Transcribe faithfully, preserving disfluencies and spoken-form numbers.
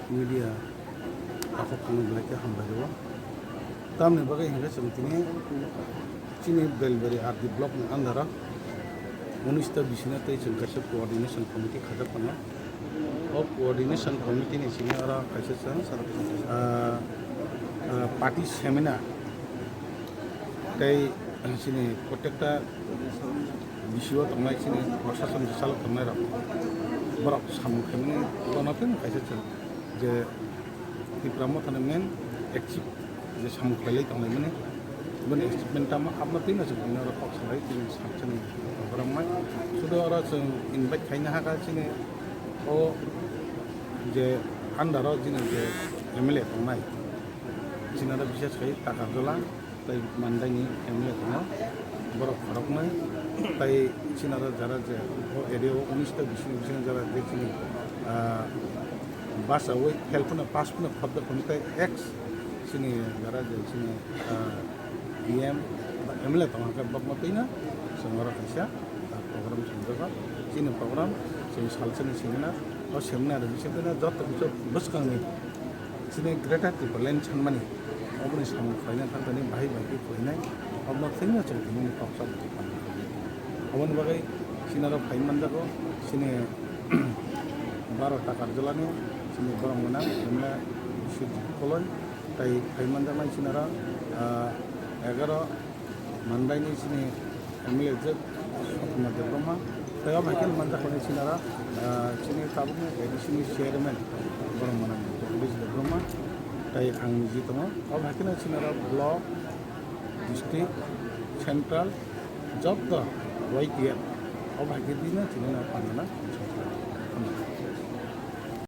Media takhuk thangwi belai khe hambai rwo. Tamni bagwi hwnkhe chwng tini chini Belbari R D block ni under o unis ta bisina tei chwng kaisa coordination committee khajak tongo. O coordination committee ni simi oro kaisa chwng, ah, ah, party seminar tei chini protekta bisio tongnai chini prosason bwsalo tongnai rok borok samung khaimani bono tei kaisa chwng je Tipra Mothani main achieve je samung khlailai tonglaimani boni achievement tamo abno tei naisik bini oro kok salai tini sakchani borok mai sudo oro chwng invite khaina haka chini o je under o chini je M L A tongnai chini oro bises khai Takarjola tei Mandaini M L A tongo, borok khoroknwi tei chini aro jara je o area o unis ta bising bising jara je chini, ah, basawi fail phano pass phano khobda phano tei ex chini jara je chini, ah, D M ba M L A tongo hwnkhe bokno twino chwng oro kaisa, ah, program chwng jago. Chini program chini salsani seminar, o seminar bising kheno joto kisa bwskangni chini Greater Tipraland sanmani, oboni samung khlaina thangthani bahai bahai khlainai, obono thwino chwng tini kok sa bwtwi khamni. Oboni bagwi chini aro phai manjago, chini Baro Takarjolani, chini borok gwnang, M L A Biswajit Koloi, tei phai manjaknai chini aro, ah, egaroh Mandaini chini M L A je Swapna Debbarma, tei obo hai khe manjak hwnwi chini aro, ah, chini tabukni A D C ni chairman borok mwnang Jagdish Debbarma, tei ang niji tongo. Obo hai kheno chini aro block, district, central, joto Y T F, obo hai khe bini chini aro panana.